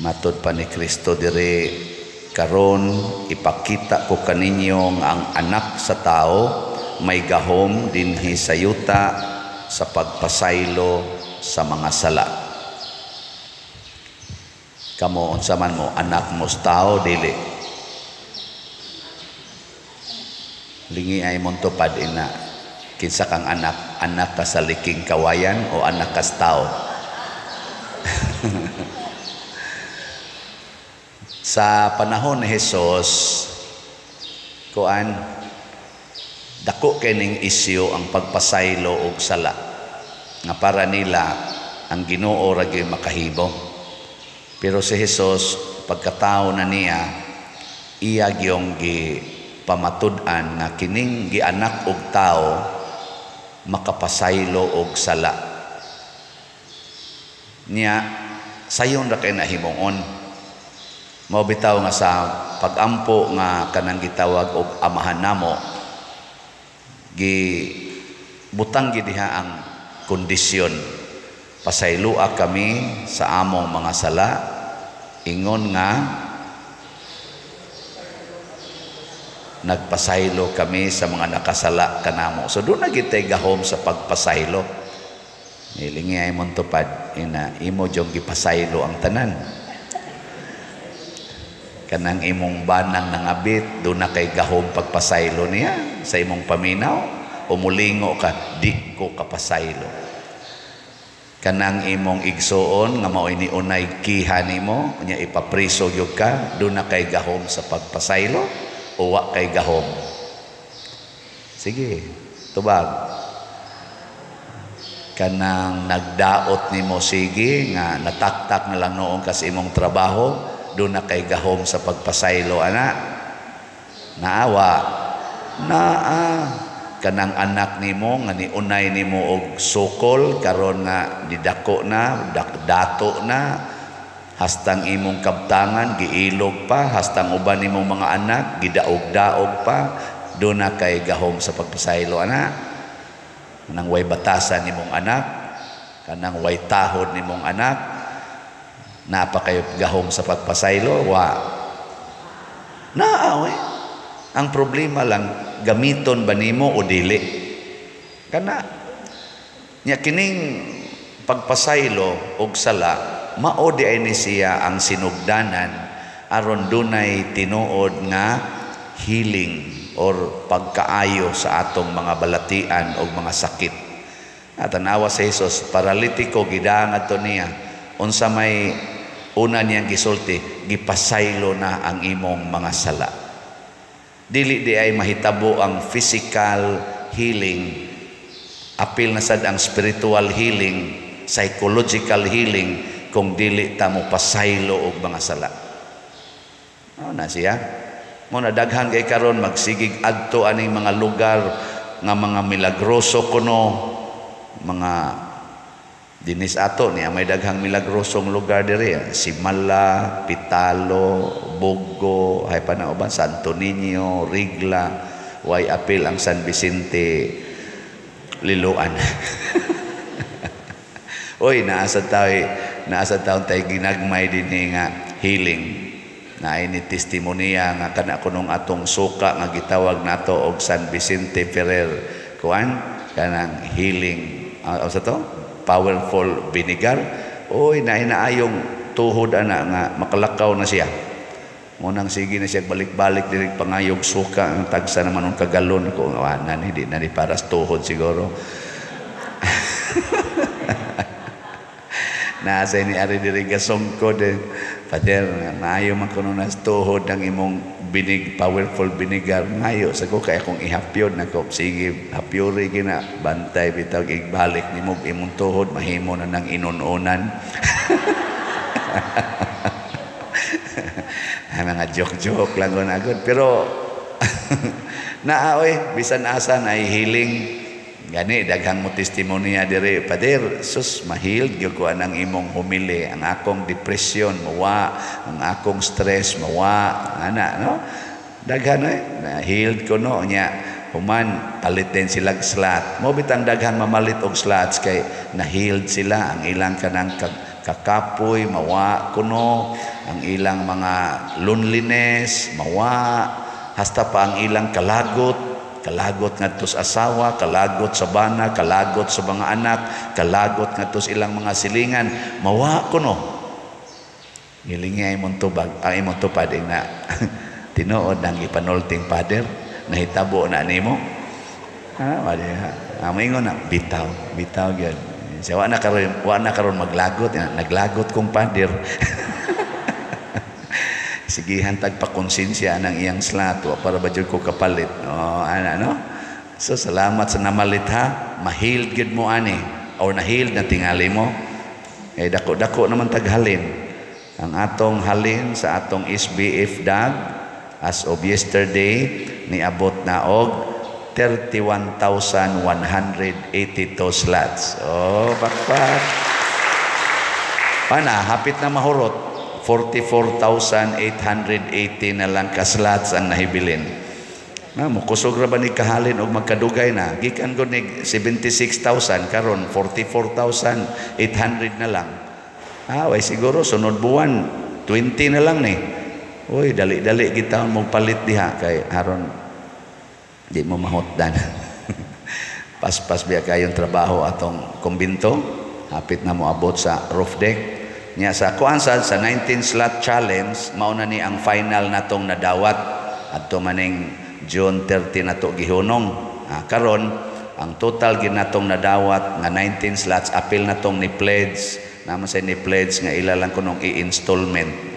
Matod pa ni Kristo diri, karon ipakita ko kaninyo nga ang anak sa tao may gahom dinhi sa yuta sa pagpasaylo sa mga sala. Kamo, unsa man mo, anak mo sa tao, dili? Lingi ay mong tupad ina. Kinsa kang anak? Anak ka sa liking kawayan o anak ka sa tao? Sa panahon ni Jesus, kuan, dako kining isyu ang pagpasaylo og sala nga para nila ang Ginoo ra gyud makahibong. Pero si Jesus, pagkatao na niya, iya gyung gipamatud-an nga kining gianak og tao makapasaylo og sala. Niya sayon ra kay nahimuon. Mao bitaw nga sa pagampo nga kanang gitawag og Amahan namo, gi butang gid diha ang kondisyon. Pasayloa kami sa among mga sala, ingon nga nagpasaylo kami sa mga nakasala kanamo. So doon na gitay gahom sa pagpasaylo. Nilingi ay mong tupad ina, imo jong gipasaylo ang tanan. Kanang imong banang nangabit, doon na kay gahom pagpasaylo niya sa imong paminaw, umulingo ka, di ko kapasaylo. Kanang imong igsuon nga mao'y niunay kiha nimo, unya ipapriso gyud ka, doon na kay gahom sa pagpasaylo o wa kay gahom? Sige, tubag. Kanang nagdaot nimo sige nga nataktak na lang noon kas imong trabaho, doon na kay gahom sa pagpasaylo ana. Naawa naa kanang anak nimo nga niunay nimo og sukol, karon nga didako na, dato na, hastang imong kabtangan giilog pa, hastang uban nimong mga anak gidaog-daog pa, doon na kay gahom sa pagpasaylo ana. Kanang way batasan nimong anak, kanang way tahod nimong anak, napa kayo gahom sa pagpasaylo? Wa. Naa, we. Ang problema lang, gamiton ba nimo o dili? Kana. Nya kining pagpasaylo og sala, mao di ay ni siya ang sinugdanan aron dunay tinuod nga healing or pagkaayo sa atong mga balatian o mga sakit. At tanawa sa Jesus, paralitiko gidangad to niya. Unsa may una niyang gisulti, gipasaylo na ang imong mga sala. Dili di ay mahitabo ang physical healing, apil na sad ang spiritual healing, psychological healing, kung dili ta mo pasaylo og mga sala. Mao na siya. Mao na daghan kay karon magsigig adto aning mga lugar nga mga milagroso kuno, mga dinis ato niya may daghang milagrosong lugar diri, Simala, Pitalo, Bogo, hay pa na uban, Santo Niño, Rigla, way apil ang San Vicente Liloan. Oy, naasa taon tayo ginagmay dinhi nga healing. Naay ni testimonya nga kana kunong atong suka nga gitawag nato og San Vicente Ferrer kuan kanang healing, sa to powerful vinegar. Oy, naayong tuhod ana nga makalakaw na siya. Munang sige na siya balik-balik diri pangayog suka ang tagsa naman og kagalon ko nani di na ni para sa tuhod siguro. Nasa ni ari diri gasongkod eh. Pader, maayo man kuno nas tuhod ang imong binig, powerful vinegar. Ngayo sa ko kay akong ihapyon nako, sige hapyori gina bantay bitaw igbalik nimo imong tuhod mahimo na nang inununan. Mga joke-joke lang ko na gud pero naa oy bisan asa na healing. Gani daghang mo testimonya diri, Pader, sus mahil gyud ko anang imong humili, ang akong depression mawa, ang akong stress mawa, ana no. Daghan oy, na healed ko no nya human palit din sila slot. Mo bitang daghan mamalit og slots kay na healed sila ang ilang kanang kakapoy mawa kuno, ang ilang mga loneliness mawa, hasta pa ang ilang kalagot, kalagot ngadto sa asawa, kalagot sa bana, kalagot sa mga anak, kalagot ngadto sa ilang mga silingan, mawa kuno. Gilingi ay imong tubag, ang imong tupad na tinuod ang ipanulting, Father, nahitabo na nimo. Ha, wala ha. Moingon na bitaw, bitaw gyud. Siya wa na karon maglagot, naglagot kong Father. Sigihan tag pakonsensya ng iyang slot para ba jud ko kapalit. Oh, ana no. So salamat sa namalit ha. Ma-healed gyud mo ani or na-healed na tingali mo. Eh dako-dako naman taghalin. Ang atong halin sa atong SBF DAG as of yesterday niabot na og 31,182 slots. Oh, bakpak. Pana, hapit na mahurot. 44,880 na lang ka slots ang nahibilin. Na, mukusog ra ba ni kahalin og magkadugay na? Gikan gud ni 76,000, karon 44,800 na lang. Ah, way siguro sunod buwan 20 na lang ni. Uy, dali-dali kita mo palit diha kay aron di mo mahutdan. Paspas biya kayong trabaho atong kumbinto, hapit na mo abot sa roof deck. Nya sa kuan sa 19 slot challenge, mao na ni ang final natong nadawat adto maning June 30 nato gihunong. Ah, karon ang total ginatong nadawat nga 19 slots, apil natong ni pledge naman sa ni pledge nga ila lang kunong i-installment.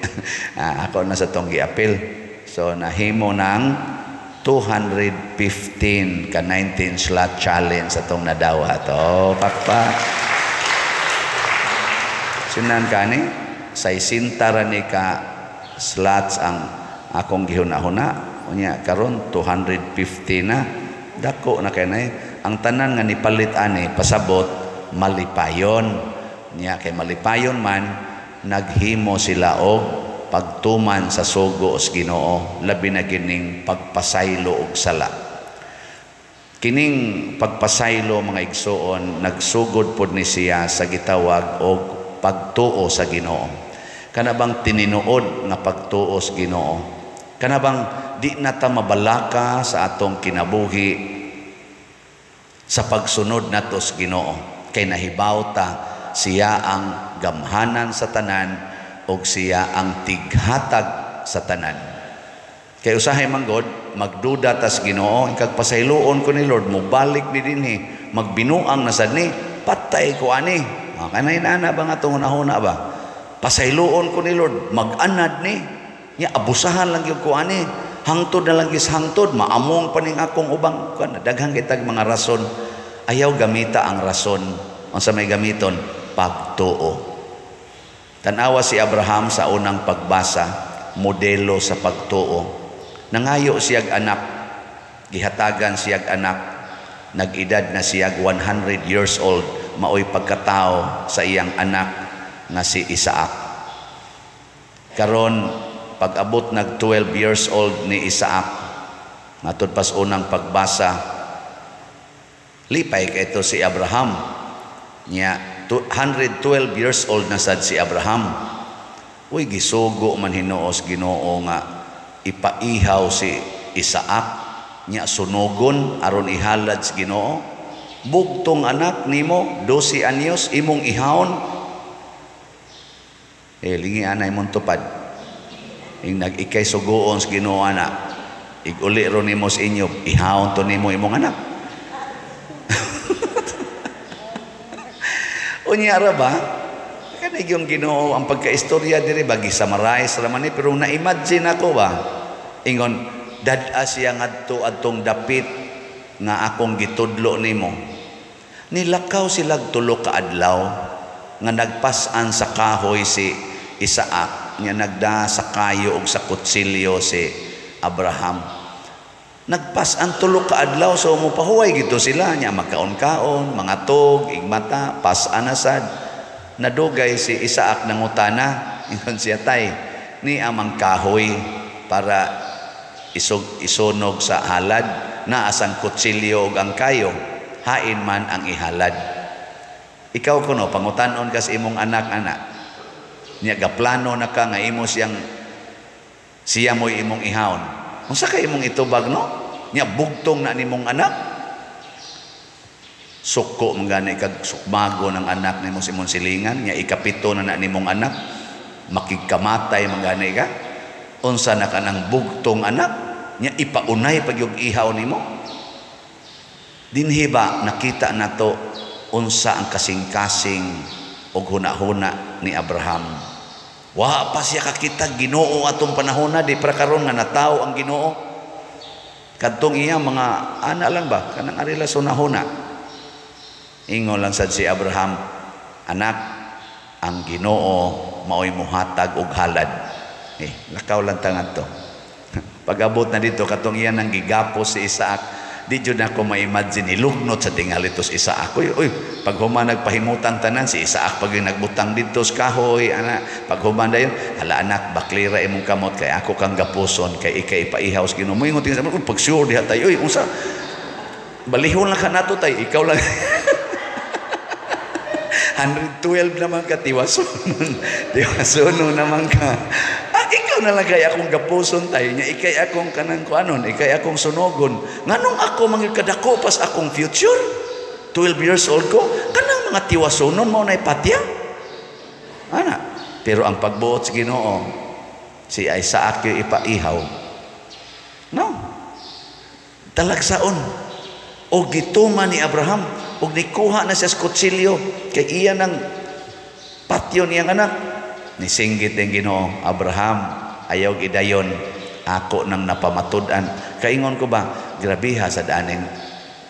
Ah, ako na sa tong giapil. So nahimo ng 215 ka 19 slot challenge atong nadawat. Oh, pakpak. Sinan kani, 60 ra ni ka slots ang akong gihuna-huna. Unya karon 250 na. Dako na kay nay. Ang tanan nga nipalit ani pasabot malipayon. Nya kay malipayon man naghimo sila og pagtuman sa sugo sa Ginoo, labi na kining pagpasaylo og sala. Kining pagpasaylo, mga igsuon, nagsugod pod ni siya sa gitawag og pagtuo sa Ginoo. Kana bang tininuod nga pagtuo sa Ginoo? Kana bang di na ta mabalaka sa atong kinabuhi sa pagsunod nato sa Ginoo? Kay nahibaw ta siya ang gamhanan sa tanan og siya ang tighatag sa tanan. Kay usahay man god magduda tas Ginoo, ikag pasayloon ko ni Lord, mobalik ni dinhi, magbinuang na sad ni, patay ko ani. Ah, kanay na ba nga atong hunahuna ba? Pasayloon ko ni Lord, mag-anad ni. Nya abusahan lang gyud ko ani. Hangtod na lang gis hangtod, maamong pa ning akong ubang kuan. Daghang kitag mga rason. Ayaw gamita ang rason. Unsa may gamiton? Pagtuo. Tanawa si Abraham sa unang pagbasa, modelo sa pagtuo. Nangayo siyag anak, gihatagan siyag anak, nag-edad na siyag 100 years old, maoy pagkatao sa iyang anak nga si Isaac. Karon pag-abot nag 12 years old ni Isaac, matud pas unang pagbasa, lipay kay ito si Abraham. Nya 112 years old na sad si Abraham. Uy, gisugo man hinuos Ginoo nga ipaihaw si Isaac, nya sunugon aron ihalad sa Ginoo. Bugtong anak nimo 12 anyos imong ihawon. Eh lingi anay mong tupad. Ing nag-ikay sugoon sa Ginoo ana, iguli ro nimo sa inyo, ihawon to nimo imong anak. Unya ra ba? Kanay yung Ginoo ang pagkaistorya diri ba gisummarize ra man ni, pero na-imagine ako ba? Ingon dad-a siya ngadto adtong dapit nga akong gitudlo nimo. Nilakaw sila tulo ka adlaw nga nagpas-an sa kahoy si Isaac, nya nagda sa kayo og sa kutsilyo si Abraham. Nagpas-an tulo ka adlaw, so mopahuway gito sila, nya magkaon-kaon, mga tog, igmata, pas-an na sad. Nadugay si Isaac nangutana, ingon siya, tay, ni amang kahoy para isunog sa halad, naasang kutsilyo og ang kayo, hain man ang ihalad. Ikaw kuno pangutanon kas imong anak ana. Nya gaplano na ka nga imo siyang siya mo'y imong ihawon. Unsa kay imong itubag, no? Nya bugtong na nimong anak. Suko man gani kag sukmago ng anak nimo sa imong silingan, nya ikapito na na nimong anak, makigkamatay man gani ka. Unsa na kanang bugtong anak, nya ipaunay pag yung ihaw nimo. Dinhi ba nakita nato unsa ang kasing-kasing og hunahuna ni Abraham? Wa pa siya kakita Ginoo atong panahona, di pra karon nga natawo ang Ginoo. Kadtong iya mga ana lang ba kanang arila sa hunahuna. Ingon lang sad si Abraham, "Anak, ang Ginoo maoy muhatag og halad." Eh, lakaw lang tangan to. Pag-abot na dito katong iya nang gigapos si Isaac, di jud nako ma-imagine ilugnot sa tingali to si Isaac. Uy, uy, pag human nagpahimutang tanan si Isaac, pag yung nagbutang dito sa kahoy, ana, pag human dayon, "Hala anak, baklira imong kamot kay ako kang gapuson kay ikay ipaihaw sa Ginoo." Moingon tingin sa, "Pag sure diha tayo, uy, unsa balihon lang ka nato tay, ikaw lang 112 naman ka, tiwasonon. Tiwasonon naman ka. Ah, ikaw na lang kay akong gapuson tayo nya, ikay akong kanang kuanon, ikay akong sunogon. Nganong ako mangil kadako pas akong future? 12 years old ko, kanang mga tiwasonon mao nay patya." Ana, pero ang pagbuot sa Ginoo, si Isaac yung ipaihaw. No. Talagsaon. O gituma ni Abraham ug nikuha na siya sa kutsilyo kay iya nang patyo niyang anak. Nisinggit ang Ginoo, "Abraham, ayaw gidayon, ako nang napamatud-an." Kaingon ko ba, grabiha sa daaning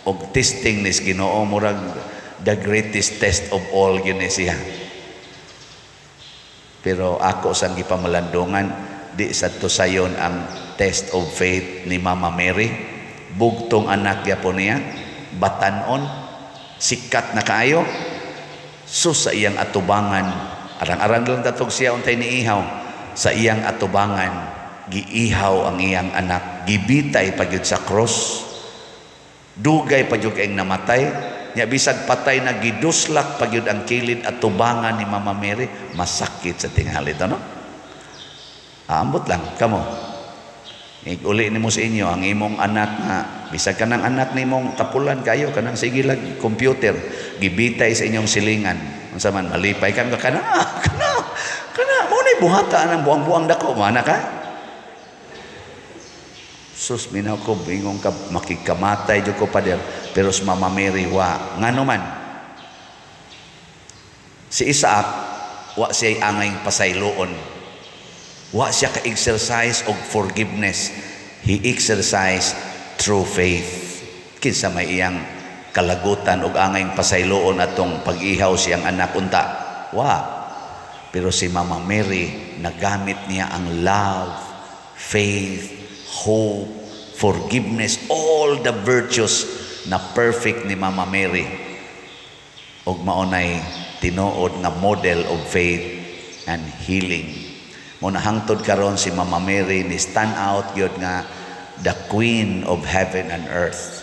og testing nis Ginoo, murag the greatest test of all gyud ni siya. Pero ako sang gipamalandungan, di sa to sayon ang test of faith ni Mama Mary. Bugtong anak gyapon niya, batanon, sikat na kaayo. So sa iyang atubangan, arang-arang lang tatog siya untay niihaw, sa iyang atubangan, giihaw ang iyang anak, gibitay pa gyud sa cross. Dugay pa gyud kayong namatay, nya bisag patay na giduslak pa gyud ang kilid atubangan ni Mama Mary, masakit sa tingali to, no? Ambot lang kamo. Uli nimo sa inyo ang imong anak nga bisag kanang anak nimong tapulan kayo, kanang sige lang computer, gibitay sa inyong silingan, unsa man, malipay ka kana kana kana mo ni buhata ang buang-buang dako mana ka. Sus, minaw ko, bingong ka, makikamatay jud ko, pader. Pero sa Mama Mary, wa. Ngano man si Isaac, wa siya angay pasayloon, wa siya ka-exercise og forgiveness. He exercise true faith. Kinsa may iyang kalagutan og angay pasayloon atong pag-ihaw siyang anak unta? Wa. Pero si Mama Mary, nagamit niya ang love, faith, hope, forgiveness, all the virtues na perfect ni Mama Mary. Og maunay tinuod nga model of faith and healing. Mo na hangtod karon si Mama Mary ni stand out gyud nga the queen of heaven and earth.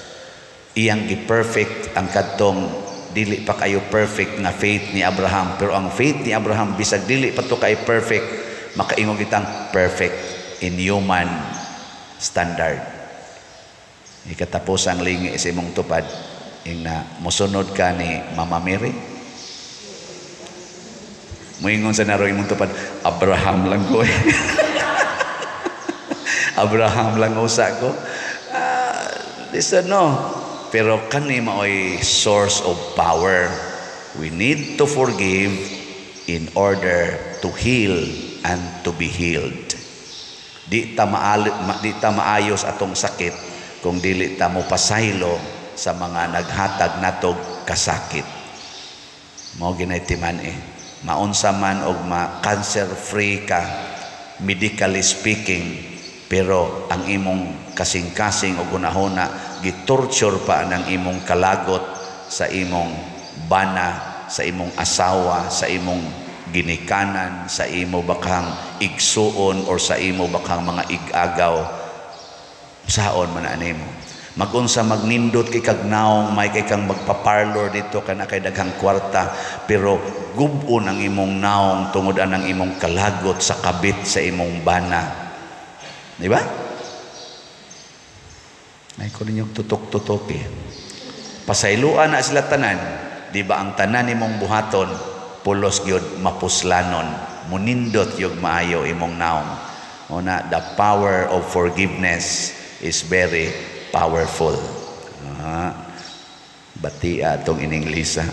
Iyang gi-perfect ang kadtong dili pa kayo perfect nga faith ni Abraham, pero ang faith ni Abraham, bisag dili pa to kay perfect, makaingon kitang perfect in human standard. Ikatapos ang lingi sa imong tupad, ing na mosunod ka ni Mama Mary. Moingon sa naro imong tupad, "Abraham lang ko eh. Abraham lang usa ko." Listen, no. Pero kani maoy source of power. We need to forgive in order to heal and to be healed. Di ta maayos atong sakit kung dili ta mo pasaylo sa mga naghatag natog kasakit. Mao ginay timan eh. Maunsa man og ma cancer free ka medically speaking, pero ang imong kasing-kasing o gunahona gitorture pa ng imong kalagot sa imong bana, sa imong asawa, sa imong ginikanan, sa imo bakang igsuon or sa imo bakang mga igagaw, saon man animo. Magunsa magnindot kay kag naong, may kay kang magpa-parlor dito kana kay daghang kwarta, pero gub-on ang imong naong tungod anang imong kalagot sa kabit sa imong bana. Di ba? Ay ko ninyong tutok-tutok eh. Pasayloan na sila tanan. Di ba ang tanan nimong buhaton pulos gyud mapuslanon, munindot yung maayo imong naong. Una, the power of forgiveness is very powerful. Ah, batia atong ininglisa.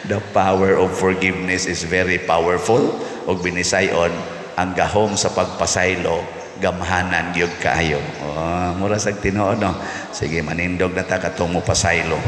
The power of forgiveness is very powerful. Og binisayon, ang gahom sa pagpasaylo, gamhanan gyud kaayo. Oh, mura sag tinuod, no? Sige, manindog na ta katong mo pasaylo.